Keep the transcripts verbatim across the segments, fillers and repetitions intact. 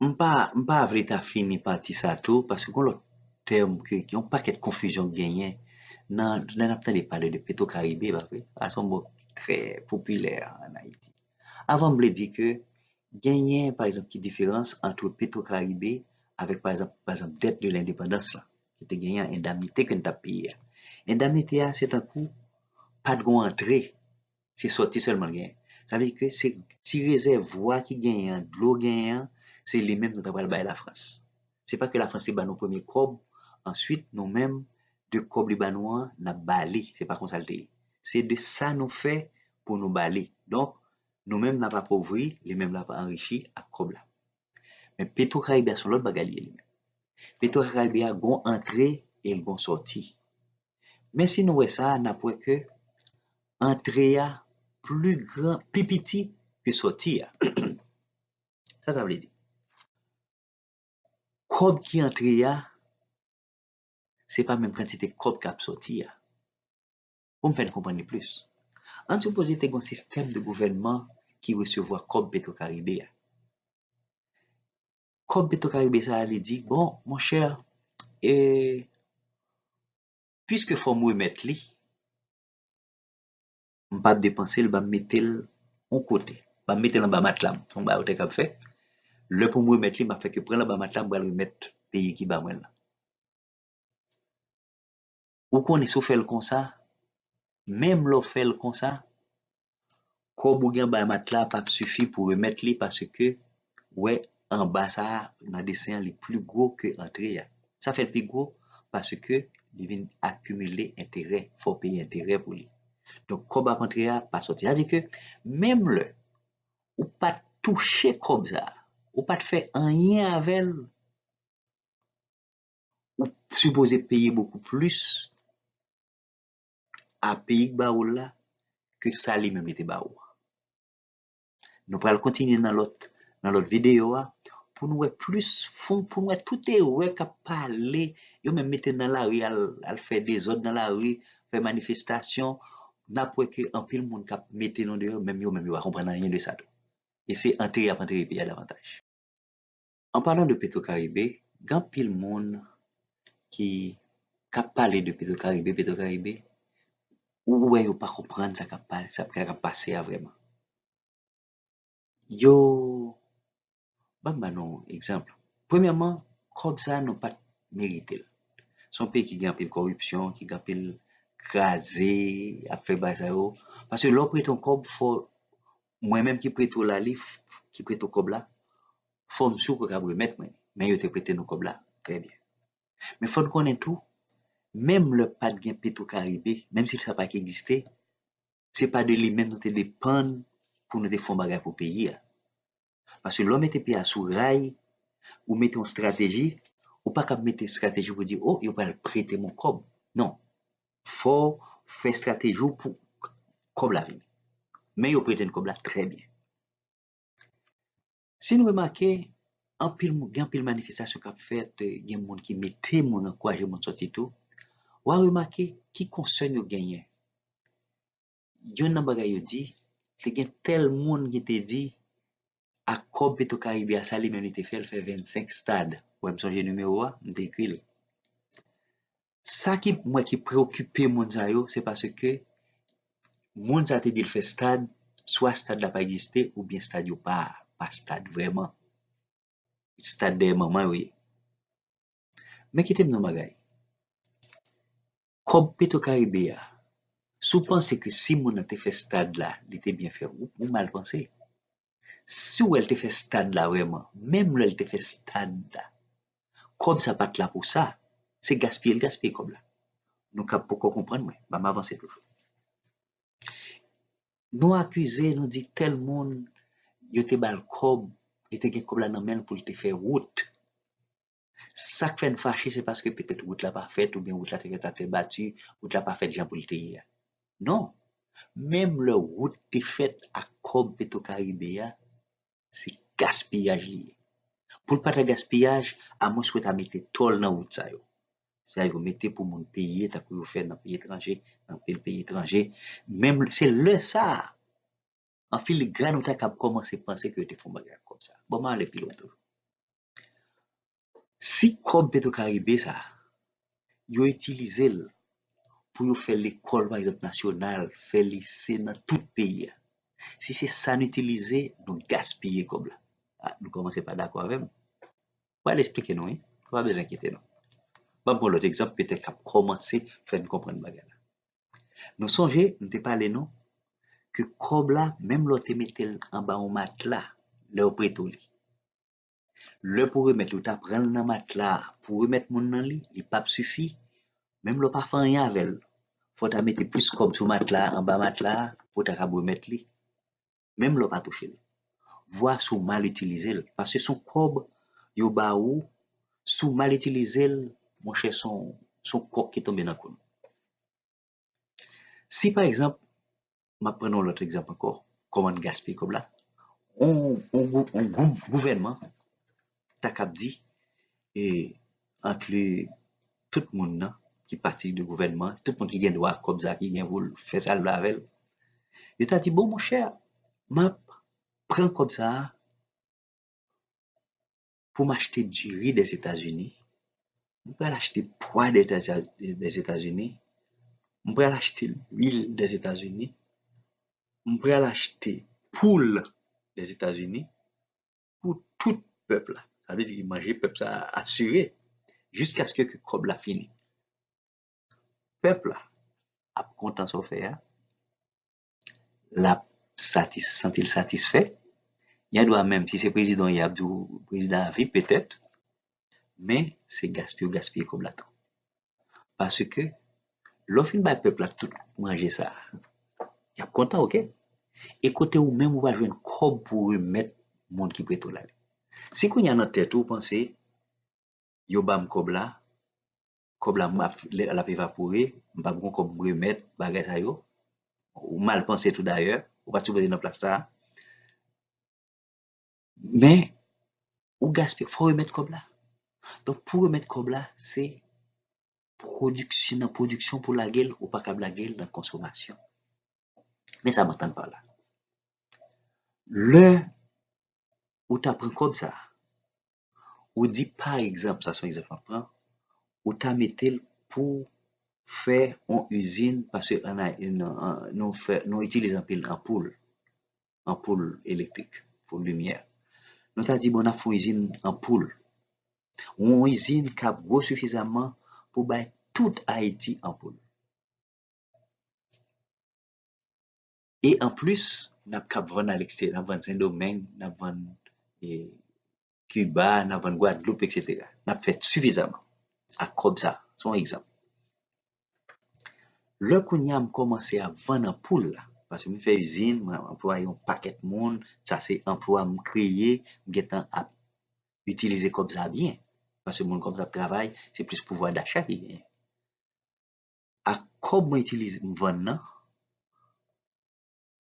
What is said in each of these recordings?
M pa, m pa vle ta fini pati sa tou, paske gon lòt tèm ke, ke yon pakèt konfizyon k genyen nan, lè n ap tande pale de Petro Caribe, pa vre? Sa se yon mo ki trè popilè ann Ayiti. Avan, m vle di ke genyen, pa egzanp, ki diferans ant Petro Caribe avèk, pa egzanp, pa egzanp, dèt de lendepandans lan, ki te genyen an endamnite ke n t ap peye a. Endamnite a, se tankou pa t gon antre, se sòti sèlman l genyen. Sa vle di ke se ti rezèvwa ki genyen an, dlo genyen an, se li menm nou ta pral bay Lafrans. Se pa ke Lafrans te ba nou premye kòb, answit nou menm, de kòb li ba nou an, n ap ba li. Se pa konsa l te ye. Se de sa nou fè pou nou ba li. Donk, nou menm n ap apovri, li menm l ap anrichi ak kòb la. Men Petro Caribe a se yon lòt bagay li ye li menm. Petro Caribe a gon antre e l gon sòti. Men si nou wè sa, n ap wè ke antre a pli gran, pi piti ke sòti a. Sa sa vle di? Kòb ki antre a, se pa menm kantite kòb k ap sòti a. Pou m fè n konprann li plis. Ann sipoze te gen yon sistèm de gouvènman ki resevwa kòb Petro Caribe a. Kòb Petro Caribe sa a, li di, bon, monchè, e, piske fò m remèt li, m p ap depanse l, m ap mete l yon kote. M ap mete l anba matla m. Se yon bagay yo te kab fè. Lè pou m remèt li, m ap fè ke pran l anba matla m, m pral remèt peyi ki ba mwen l lan. Ou konnen si w fè l konsa, menm lè w fè l konsa, kòb ou gen anba matla a p ap sifi pou remèt li paske, wè, anba sa a, nan desen an, li pli gwo ke antre a. Sa fè l pi gwo paske li vin akimile enterè, fò w peye enterè pou li. Donk, kòb ap antre a pa sòti. Sa vle di ke menm lè ou pa t touche kòb sa a, ou pa t fè anyen avè l, ou sipoze peye bokou plis a peyi k ba ou l la ke sa li menm li te ba ou a. Nou pral kontinye nan lòt, nan lòt videyo a pou nou wè plis fon, pou nou wè tout erè k ap pale, yo menm mete nan lari al, al fè dezòd nan lari, fè manifestasyon. N ap wè ke anpil moun k ap mete nou deyò, menm yo menm yo pa konprann anyen de sa tou. E se antre y ap antre peyi a davantaj. An palan de Petro Caribe, gen anpil moun ki, k ap pale de Petro Caribe, Petro Caribe, ou wè yo pa konprann sa k ap pa-, sa k ap pase a vrèman. Yo, ban m ba nou egzanp. Premyèman, kòb sa a nou pa t merite l. Se yon peyi ki gen anpil kòripsyon, ki gen anpil kraze, ap fè bagay sa yo. Paske lè w prete yon kòb, fò mwen menm ki prete w la, li, ki prete w kòb la, fò m si w kapab remèt mwen li. Men yo te prete nou kòb la, trè byen. Men fò n konnen tou, menm lè pa t gen Petro Caribe, menm si sa pa t egziste, se pa de li menm nou te depann pou nou te fè yon bagay pou peyi a. Paske lè w mete peyi a sou ray, ou mete yon estrateji, ou pa kab mete estrateji pou di, o, yo pral prete m yon kòb. Non. Fò w fè estrateji w pou kòb la vini. Men yo prete n kòb la trè byen. Si n remake, anpil moun, gen anpil manifestasyon k ap fèt, gen moun ki mete moun, ankouraje moun sòti tou. W a remake ki konsèn yo genyen. Youn nan bagay yo di, te gen tèl moun ki te di, ak kòb Petro Caribe a, sa li menm li te fè, l fè vennsenk stad. Ou wè, m sonje nimewo a, m te ekri l. Sa ki, m wè ki preokipe moun sa yo, se paske moun sa te di l fè stad, swa stad la pa egziste, oubyen stad yo pa, pa stad vrèman. Stad dèyè manman yo ye. Men kite m di w yon bagay. Kòb Petro Caribe a, si w panse ke si moun nan te fè stad la, li te byen fè, ou, ou mal panse. Si w wè l te fè stad la vrèman, menm lè l te fè stad la, kòb sa pa t la pou sa. Se gaspiye l gaspiye kòb la. Nou kab poko konprann mwen, ban m avanse toujou. Nou akize, nou di tèl moun, yo te ba l kòb, li te gen kòb la nan men l pou l te fè wout. Sa k fè n fache, se paske petèt wout la pa fèt, oubyen wout la te fèt atè bati, wout la pa fèt jan pou l te ye a. Non. Menm lè wout te fèt ak kòb Petro Caribe a, se gaspiyaj li ye. Pou l pa ta gaspiyaj, amwens ou ta mete tòl nan wout sa yo. Sa yo mete pou moun peye, tankou yo fè nan peyi etranje, nan anpil peyi etranje. Menm se lè sa a, an filigran ou ta kab kòmanse panse ke yo te fè yon bagay ak kòb sa. Bon, m ale pi lwen toujou. Si kòb Petwokaribe sa, yo itilize l pou yo fè lekòl, pa egzanp, nasyonal, fè lise nan tout peyi a. Si se sa n itilize, nou gaspiye kòb la. Ah, nou kòmanse pa dakò avè m. Mwen al eksplike nou, wi. Ou pa bezwen enkyete nou. Ban m pran lòt egzanp, petèt k ap kòmanse fè n konprann bagay la. Nou sonje, m te pale nou ke kòb la, menm lè w te mete l anba yon matla, lè w prete w li. Lè pou remèt li, ou ta pran l nan matla a, pou remèt moun nan li, li p ap sifi. Menm lè w pa fè anyen avè l, fò w ta mete plis kòb sou matla a, anba matla a, pou w ta kab remèt li. Menm lè w pa touche l. Vwa si w mal itilize l, paske se yon kòb yo ba ou, si w mal itilize l, monchè, se yon, se yon kòk ki tonbe nan kou nou. Si, pa egzanp, m ap pran yon lòt egzanp ankò, kòman n gaspiye kòb la, on, on, gwoup, on gwoup gouvènman ta kab di, e enkli tout moun nan ki pati de gouvènman, tout moun ki gen dwa ak kòb sa, ki gen pou l fè sa l vle avè l, yo ta di, bon, monchè, m ap pran kòb sa a pou m achte diri Dèzetazini, m pral achte pwa Dèzetazini, m pral achte lwil Dèzetazini, m pral achte poul Dèzetazini pou tout pèp la. Sa vle di manje pèp sa a asire jiskaske ke kòb la fini. Pèp la ap kontan sa w fè a, l ap satis-, santi l satisfè. Gen dwa menm, si se prezidan w ye, ap di w prezidan avi, petèt, men se gaspiye w gaspiye kòb la tou. Paske, lè w fin bay pèp la tout manje sa a, y ap kontan, oke? E kote ou menm ou pral jwenn kòb pou remèt moun ki prete w la li. Si kounye a nan tèt ou, ou panse, yo ba m kòb la, kòb la m ap, l ap evapore, m p ap gen kòb m remèt, bagay sa yo. Ou mal panse tou dayè, ou pa t sipoze nan plas sa a. Men, ou gaspiye, fò w remèt kòb la. Donk, pou remèt kòb la, se pwodiksyon, nan pwodiksyon pou lage l, ou pa kab lage l nan konsomasyon. Men sa m antann pa la. Lè ou ta pran kòb sa, ou di, pa egzanp, sa se yon egzanp m ap pran, ou ta mete l pou fè yon izin, paske ann a-, nou, nou fè, nou itilize anpil anpoul, anpoul elektrik, pou limyè. Nou ta di, bon, n ap fè yon izin anpoul. Yon izin k ap gwo sifizaman pou bay tout Ayiti anpoul. E anplis, n ap kab vann aleksteryè, n ap vann Sendomeng, n ap vann, e, Kiba, n ap vann Gwadloup, etsetera. N ap fè sifizaman ak kòb sa. Se yon egzanp. Lè kounye a m kòmanse ap vann anpoul la, paske m fè izin, mwen anplwaye yon pakèt moun, sa se anplwa m kreye, m gentan ap itilize kòb sa byen. Paske moun kòb sa ap travay, se plis pouvwa dacha ki genyen. Ak kòb mwen itilize, m vann nan,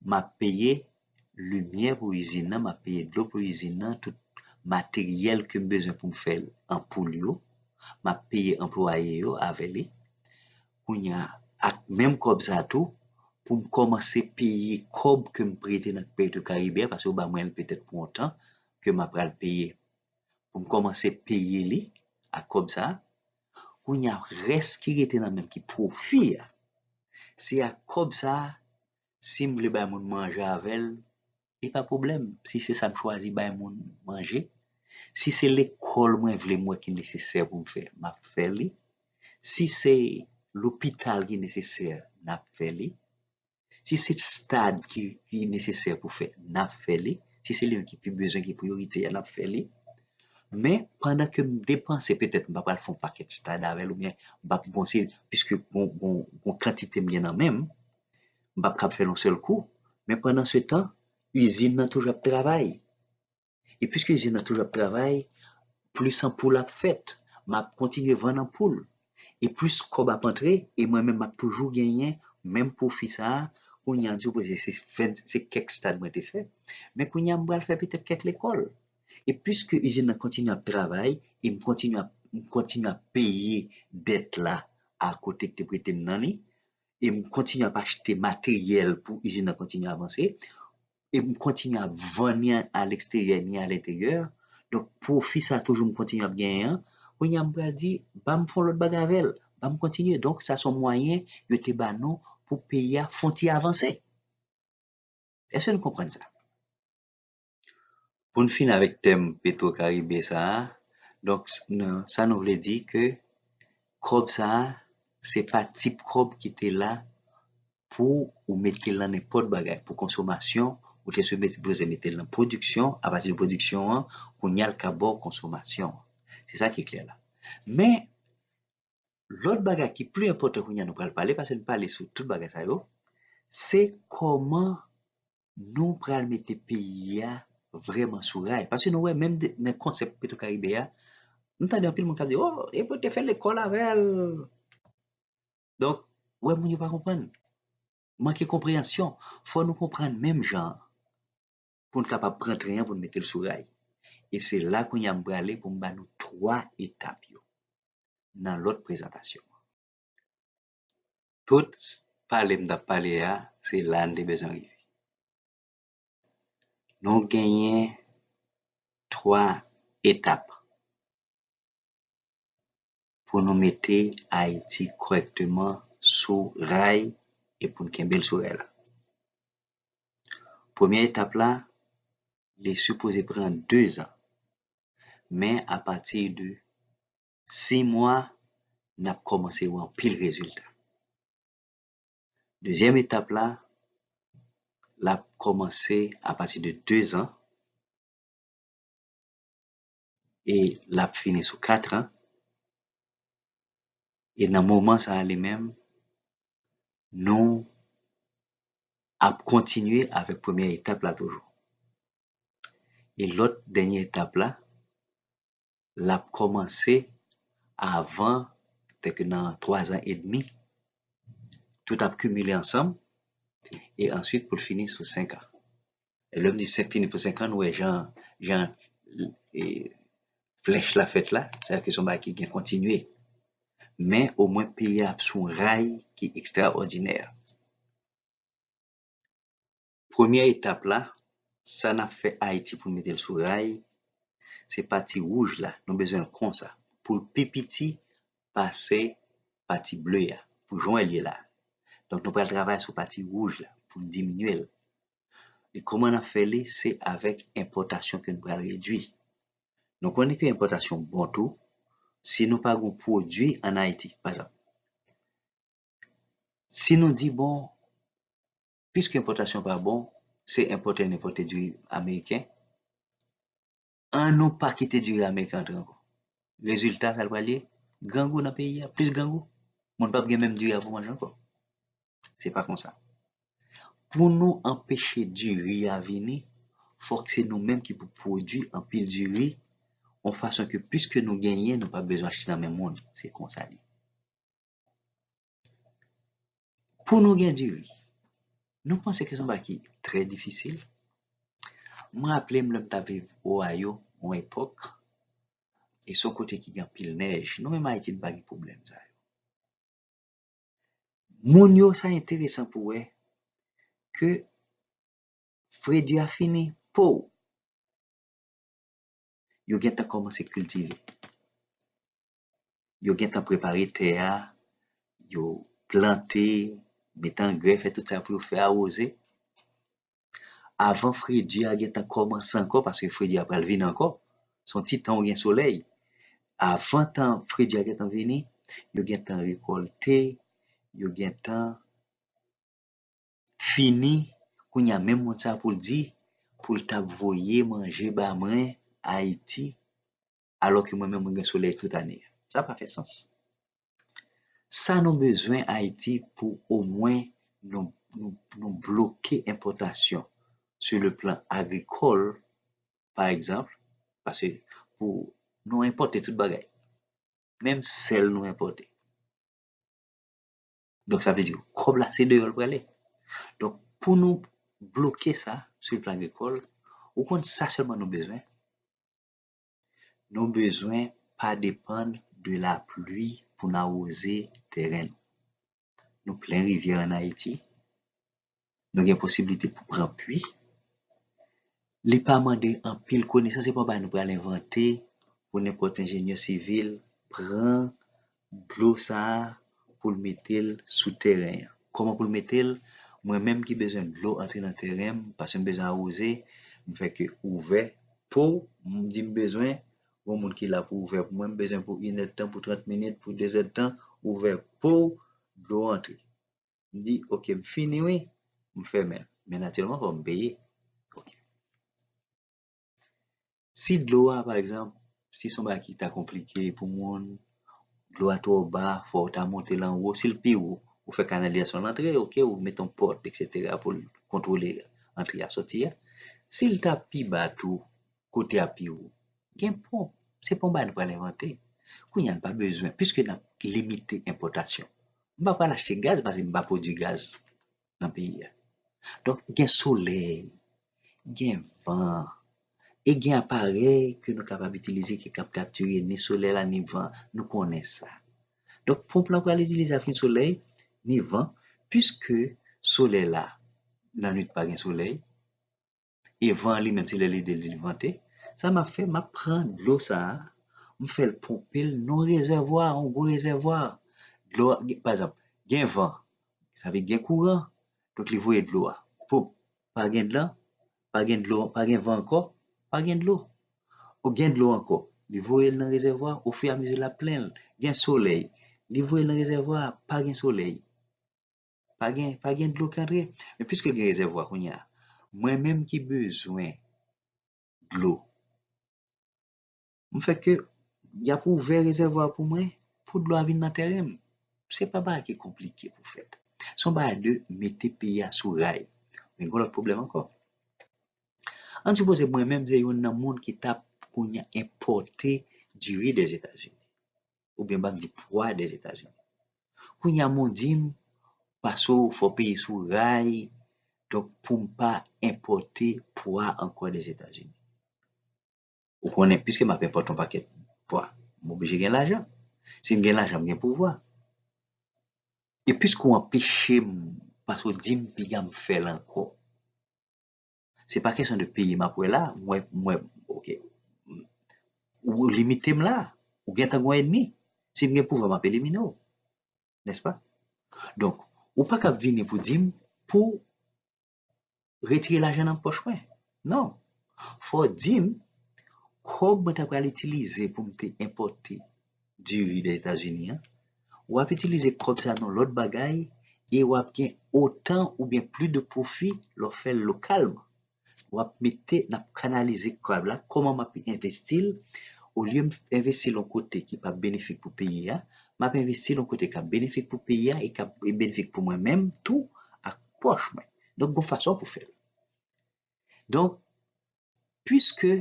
m ap peye limyè pou izin nan, m ap peye dlo pou izin nan, tout materyèl ke m bezwen pou m fè anpoul yo, m ap peye anplwaye yo avè li. Kounye a, ak menm kòb sa tou, pou m kòmanse peye kòb ke m prete nan Petwokaribe a, paske yo ba mwen l petèt pou yon tan, ke m ap pral peye, pou m kòmanse peye li ak kòb sa. Kounye a, rès ki rete nan men m ki pwofi a, se ak kòb sa, si m vle bay moun manje avè l, e pa pwoblèm. Si se sa m chwazi bay moun manje, si se lekòl mwen vle m wè ki nesesè pou m fè, m ap fè li. Si se lopital ki nesesè, n ap fè li. Si se stad ki, ki nesesè pou fè, n ap fè li. Si se li menm ki pi bezwen, ki priyorite a, n ap fè li. Men, pandan ke m depanse, petèt m pa pral fè yon pakèt stad avè l, oubyen m p ap, bon, se, piske bon, bon, bon kantite m gen nan men m, m p ap kab fè l yon sèl kou. Men pandan se tan, izin nan toujou ap travay. E piske izin nan toujou ap travay, plis anpoul ap fèt. M ap kontinye vann anpoul. E plis kòb ap antre, e mwen menm m ap toujou genyen menm pwofi sa a. Kounye a, m sipoze se, se kèk stad mwen te fè. Men kounye a, m pral fè petèt kèk lekòl. E piske izin nan kontinye ap travay, e m kontinye ap, m kontinye ap peye dèt la akote k te prete m nan li, e m kontinye ap achte materyèl pou izin nan kontinye avanse, e m kontinye ap vann ni a leksteryè ni a lenteryè. Donk, pwofi sa toujou m kontinye ap genyen an, Kounye a m pral di, ban m fè yon lòt bagay avè l, ban m kontinye. Donk, sa se yon mwayen yo te ba nou pou peyi a fè yon ti avanse. Èske nou konprann sa? Pou n fini avèk tèm Petro Caribe sa a, donk, s- nou- sa nou vle di ke kòb sa a, se pa tip kòb ki te la pou ou mete l nan nenpòt bagay, pou konsomasyon, ou te sipoze mete l nan pwodiksyon, apati de pwodiksyon an, kounye a l ka ba w konsomasyon an. Se sa ki klè la. Men, lòt bagay ki pli enpòtan kounye a nou pral pale, paske nou pale sou tout bagay sa yo, se kòman nou pral mete peyi a vrèman sou ray. Paske nou wè, menm de- men konsèp Petro Caribe a, m tande anpil moun k ap di, oh, e pou te fè lekòl avè l. Donk, wè, moun yo pa konprann. Manke konpreyansyon. Fò nou konprann menm jan an pou n kapab pran tren an pou n mete l sou ray. E se la kounye a m prale pou m ba nou twa etap yo nan lòt prezantasyon. Tout pale m t ap pale a, se la n te bezwen rive. Nou genyen twa etap pou nou mete Ayiti kòrèkteman sou ray e pou n kenbe l sou ray la. Premyè etap la, li sipoze pran de zan. Men apati de sis mwa, n ap kòmanse wè anpil rezilta. Dezyèm etap la, l ap kòmanse apati de de zan e l ap fini sou kat an. E nan moman sa a li menm, nou ap kontinye avèk premyè etap la toujou. E lòt dènye etap la, l ap kòmanse avan, petèt ke nan twa zan edmi, tout ap kimile ansanm, e answit pou l fini sou senk an. E lè m di senk fini pou senk an, nou wè jan, jan e, flèch la fèt la, sa vle di ke se yon bagay ki gen kontinye. Men omwen peyi a ap sou yon ray ki ekstraòdinè. Premyè etap la, sa n ap fè Ayiti pou n mete l sou ray, se pati wouj la, nou bezwen l konsa, pou l pi piti pase pati ble a, pou jan l ye la. Donk, nou pral travay sou pati wouj la, pou n diminye l. E kòman n ap fè li? Se avèk enpòtasyon ke n pral redui. Nou konnen ke enpòtasyon bon tou, si nou pa gen pwodui ann Ayiti, pa egzanp. Si nou di, bon, piske enpòtasyon pa bon, se enpòte, n enpòte diri ameriken, an nou pa kite diri ameriken antre ankò. Rezilta, sa l pral ye? Grangou nan peyi a, plis grangou. Moun p ap gen menm diri a pou manje ankò. Se pa konsa. Pou nou anpeche diri a vini, fòk se nou menm ki pou pwodui anpil diri, yon fason ke plis ke nou genyen, nou pa bezwen achte nan men moun. Se konsa li ye. Pou nou gen diri, nou panse ke se yon bagay ki trè difisil? Mwen raple m lè m t ap viv Ohio yon epòk, e se yon kote ki gen anpil nèj. Nou menm Ayiti, n pa gen pwoblèm sa yo. Moun yo, sa enteresan pou wè ke fredi a fini, po! Yo gentan kòmanse kiltive. Yo gentan prepare tè a, yo plante, met angrè, fè tout sa pou yo fè, awoze. Avan fredi a gentan kòmanse ankò, paske fredi a pral vin ankò, se yon ti tan ou gen solèy. Avan tan fredi a gentan vini, yo gentan rekòlte, yo gentan fini, kounye a menm moun sa pou l di, pou l t ap voye manje ba mwen Ayiti, alò ke mwen menm mwen gen solèy tout ane a. Sa pa fè sans. Sa nou bezwen Ayiti pou omwen nou, nou, nou bloke enpòtasyon sou le plan agrikòl, pa egzanp, paske pou nou enpòte tout bagay. Menm sèl nou enpòte. Donk, sa vle di, kòb la, se deyò l prale. Donk, pou nou bloke sa, sou le plan agrikòl, ou konn sa sèlman nou bezwen? Nou bezwen pa depann de lapli pou n awoze tèren nou. Nou plen rivyè ann Ayiti. Nou gen posiblite pou pran pwi. Li pa mande anpil konesans, se pa yon bagay nou pral envante pou nenpòt enjenyè sivil pran dlo sa a pou l mete l sou teren an. Kòman pou l mete l? Mwen menm ki bezwen dlo antre nan teren m, paske m bezwen awoze, m fè ke ouvè po, m di m bezwen, gon moun ki la pou ouvè pou mwen, m bezwen pou inèdtan, pou trant minit, pou dezèdtan, ouvè po, dlo antre. M di, "Ok, m fini wi." M fèmen l. Men natirèlman, fò m peye. Ok. Si dlo a, pa egzanp, si se yon bagay ki ta konplike pou moun, dlo a twò ba, fò w ta monte l anwo. Si l pi wo, ou fè kanalizasyon l antre, ok, ou met yon pòt, etsetera, pou l kontwole antre a soti a. Si l ta pi ba tou, kote a pi wo, gen ponp. Se pa yon bagay nou pral envante. Kounye a, n pa bezwen, piske n ap limite enpòtasyon. M pa pral achte gaz paske m pa pwodui gaz nan peyi a. Donk, gen solèy, gen van, e gen aparèy ke nou kapab itilize ki kap kaptire ni solèy la, ni van, nou konnen sa. Donk, ponp lan pral itilize avèk ni solèy, ni van, piske solèy la, nan nwit pa gen solèy, e van an li menm, se lè li de li vante, sa m ap fè, m ap pran dlo sa a, m fè l ponpe l nan rezèvwa, yon gwo rezèvwa. Dlo a, pa egzanp, gen van, sa vle gen kouran, donk li voye dlo a. Pou, pa gen dlo, pa gen dlo, pa gen van ankò, pa gen dlo. Ou gen dlo ankò, li voye l nan rezèvwa, ofiramezi l ap plen l. Gen solèy, li voye l nan rezèvwa, pa gen solèy. Pa gen, pa gen dlo ki antre. Men piske gen rezèvwa kounye a, mwen menm ki bezwen dlo, m fè ke y ap ouvè rezèvwa pou mwen, pou dlo a vin nan tèren m. Se pa bagay ki konplike pou fèt. Se yon bagay de mete peyi a sou ray. Men gen lòt pwoblèm ankò. Ann sipoze mwen menm se youn nan moun ki t ap kounye a enpòte diri Dèzetazini. Oubyen ban m di pwa Dèzetazini. Kounye a m di m, paske w fò peye sou ray, donk pou m pa enpòte pwa ankò Dèzetazini. Ou konnen, piske m ap enpòte yon pakèt pwa, m oblije gen lajan. Si m gen lajan, m gen pouvwa. E piske w anpeche m, paske w di m piga m fè l ankò. Se pa kesyon de peye m ap wè la, m wè, m wè, ok. Ou limite m la, ou gentan gen yon ènmi. Si m gen pouvwa, m ap elimine w. Nèspa? Donk, ou pa ka vini pou di m pou retire lajan nan pòch mwen. Non. Fò w di m, kòb mwen ta pral itilize pou m te enpòte diri Dèzetazini an, w ap itilize kòb sa nan lòt bagay e w ap gen otan oubyen plis de pwofi lè w fè l lokalman. W ap mete, n ap kanalize kòb la, kòman m ap envesti l, olye m envesti l yon kote ki p ap benefik pou peyi a, m ap envesti l yon kote k ap benefik pou peyi a e k ap benefik pou mwen menm tou ak pòch mwen. Donk, gon fason pou fè l. Donk, piske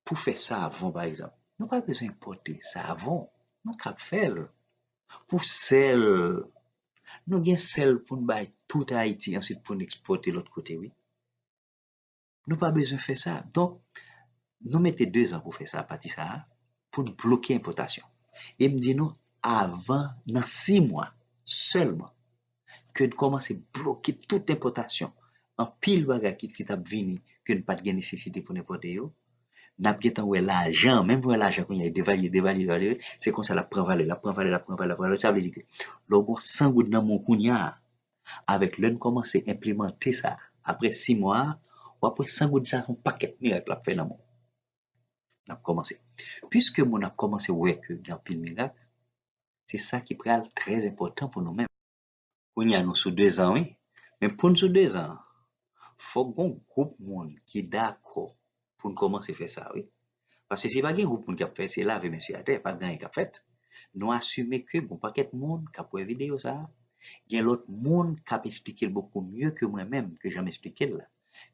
pou fè savon, pa egzanp, nou pa bezwen enpòte savon, nou kab fè l. Pou sèl, nou gen sèl pou n bay tout Ayiti, answit pou n ekspòte lòt kote, wi. Nou pa bezwen fè sa. Donk, nou mete de zan pou fè sa, pati sa a, pou n bloke enpòtasyon. E m di nou, avan, nan sis mwa sèlman, ke n kòmanse bloke tout enpòtasyon, anpil bagay ki, ki t ap vini, ke n pa t gen nesesite pou n enpòte yo, n ap gentan wè lajan, menm wè lajan kounye a, devalye, devalye, devalye, se konsa l ap pran valè, l ap pran valè, l ap pran valè, l ap pran valè. Sa vle di ke lè w gen san goud nan men w kounye a, avèk lè n kòmanse enplimante sa, apre sis mwa a, w ap wè san goud sa, se yon pakèt mirak l ap fè nan men w. N ap kòmanse. Piske moun ap kòmanse wè ke gen anpil mirak, se sa ki pral trè enpòtan pou nou menm. Kounye a, nou sou de zan, wi. Men pou n sou de zan an, fòk gon gwoup moun ki dakò pou n kòmanse fè sa, wi. Paske si pa gen gwoup moun k ap fè, se lave men sou atè, pa gen anyen k ap fèt. Nou asime ke gon pakèt moun k ap wè videyo sa a, gen lòt moun k ap esplike l bokou mye ke mwen menm, ke jan m esplike l la,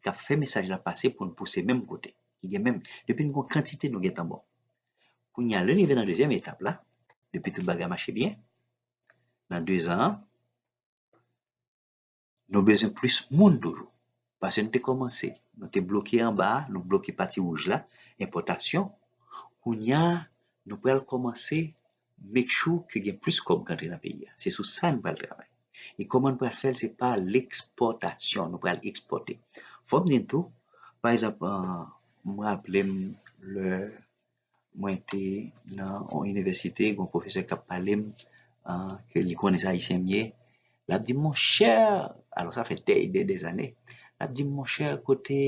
k ap fè mesaj la pase pou n pouse menm kote. Ki gen menm, depi n gon kantite nou gentan bon. Kounye a, lè n rive nan dezyèm etap la, depi tout bagay mache byen, nan de zan an, nou bezwen plis moun toujou. Paske nou te kòmanse, nou te bloke anba a, nou bloke pati wouj la, enpòtasyon. Kounye a, nou pral kòmanse make sure ke gen plis kòb k antre nan peyi a. Se sou sa n pral travay. E kòman n pral fè l? Se pa lekspòtasyon, nou pral ekspòte. Fò m di n tou, pa egzanp, an, m raple m lè mwen te nan yon inivèsite, gen yon pwofesè k ap pale m, ke li konnen se Ayisyen m ye. L ap di m, monchè, alò sa fè dè, dè, dè zane. L ap di m, monchè, kote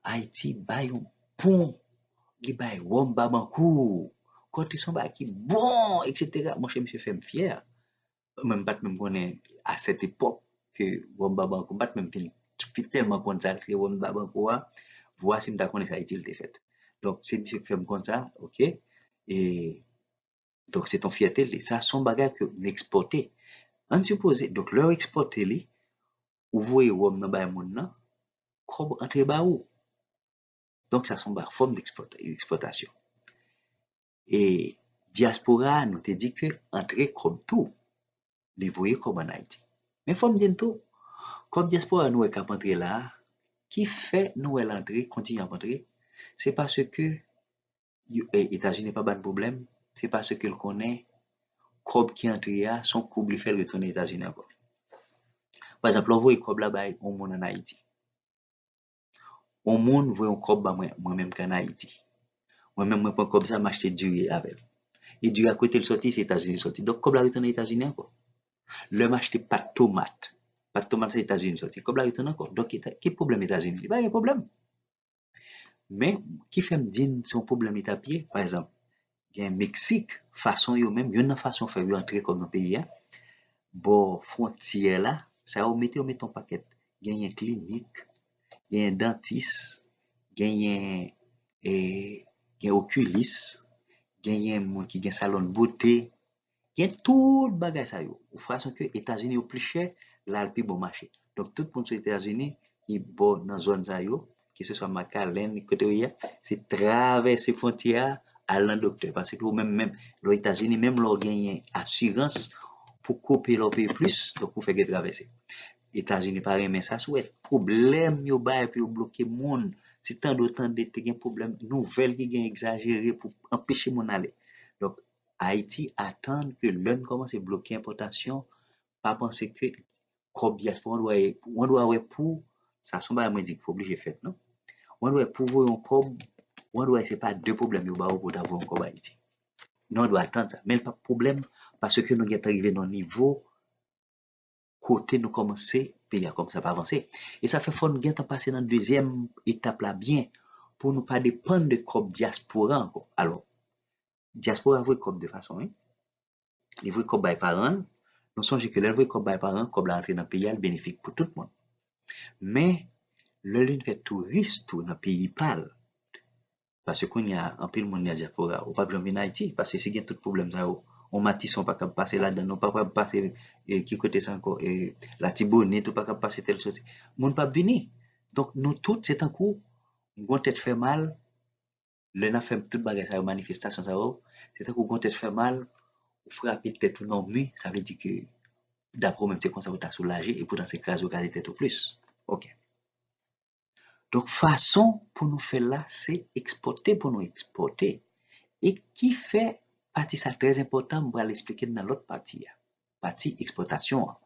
Ayiti bay yon bon, li bay wòm Babankou, kote se yon bagay ki bon, etsetera. Monchè, misye fè m fyè. Mwen, m pa t menm konnen a sèt epòk ke wòm Babankou, m pa t menm fin, fin tèlman konn sa k rele wòm Babankou a, vwasi m ta konnen se Ayiti l te fèt. Donk, se misye k fè m konn sa, oke? E, donk, se t on fyète l ye. Sa se yon bagay ke nou ekspòte. Ann sipoze, donk, lè w ekspòte li, ou voye wòm nan bay moun nan, kòb antre ba ou. Donk, sa se yon ba-, fòm dekspòta-, dekspòtasyon. E dyaspora a, nou te di ke antre kòb tou, li voye kòb ann Ayiti. Men fò m di n tou, kòb dyaspora nou wè k ap antre la a, ki fè nou wè l antre, kontinye ap antre, se paske yo, e, Etazini pa ba n pwoblèm, se paske l konnen kòb ki antre a, se yon koub li fè l retounen Etazini ankò. Pa egzanp, lè w voye kòb la bay yon moun ann Ayiti, yon moun voye yon kòb ba mwen, mwen menm k ann Ayiti. Mwen menm, mwen pran kòb sa, m achte diri avè l. E diri a kote l sòti, se Etazini l sòti. Donk, kòb la retounen Etazini ankò. Lè m achte pat tomat, pat tomat se Etazini l sòti. Kòb la retounen ankò. Donk, Eta-, ki pwoblèm Etazini? Li pa gen pwoblèm. Men, ki fè m di n se yon pwoblèm li t ap ye, pa egzanp, gen Meksik, fason yo menm, youn nan fason fè yo antre kòb nan peyi a, bò fwontyè la, sa yo mete, yo mete yon pakèt. Genyen klinik, genyen dantis, genyen, e, gen okilis, genyen moun ki gen salon de bote, gen tout bagay sa yo. Ou fason ke Etazini yo pli chè, la l pi bon mache. Donk, tout moun sou Etazini ki bò nan zòn sa yo, keseswa McAllen, kote yo ye a, se travèse fwontyè a, al nan doktè. Paske ou menm, menm, lè w Etazini, menm lè w genyen asirans pou kope lè w peye plis, donk ou fè gen travèse. Etazini pa renmen sa, si w wè pwoblèm yo bay pou yo bloke moun, si tande w tande te gen pwoblèm, nouvèl ki gen egzajere pou anpeche moun ale. Donk, Ayiti atann ke lè n kòmanse bloke enpòtasyon, pa panse ke kòb dyaspora, w dwe, w dwe wè pou, sa se yon bagay mwen di ki pa oblije fèt, non. W dwe pou voye yon kòb, w dwe se pa de pwoblèm yo ba ou pou w ta voye yon kòb Ayiti. Non, w dwe atann sa. Men l pa pwoblèm, paske nou gentan rive nan yon nivo kote nou kòmanse, peyi a kòmanse ap avanse. E sa fè fò nou gentan pase nan dezyèm etap la byen, pou nou pa depann de kòb dyaspora ankò. Alò, dyaspora voye kòb de fason, wi. Li voye kòb bay paran l. Nou sonje ke lè l voye kòb bay paran l, kòb la antre nan peyi a, l benefik pou tout moun. Men, lè l vin fè touris tou nan peyi pa l, paske kounye a, anpil moun nan dyaspora, ou p ap janm vin Ayiti, paske si gen tout pwoblèm sa yo, yon Matisan ou pa kab pase ladan l, ou pa kab pase, e, ki kote sa ankò, e, Latibonit, ou pa kab pase tèl sòsi. Moun p ap vini. Donk, nou tout, se tankou, yon tèt fè mal, lè n ap fè tout bagay sa yo, manifestasyon sa yo, se tankou yon tèt fè mal, ou frape tèt ou nan yon mi, sa vle di ke, daprè w menm, se konsa ou ta soulaje, e poutan se kraze ou kraze tèt ou plis. Oke. Donk, fason pou nou fè l la, se ekspòte pou nou ekspòte. E ki fè pati sa trè enpòtan, m pral eksplike n nan lòt pati a. Pati ekspòtasyon an.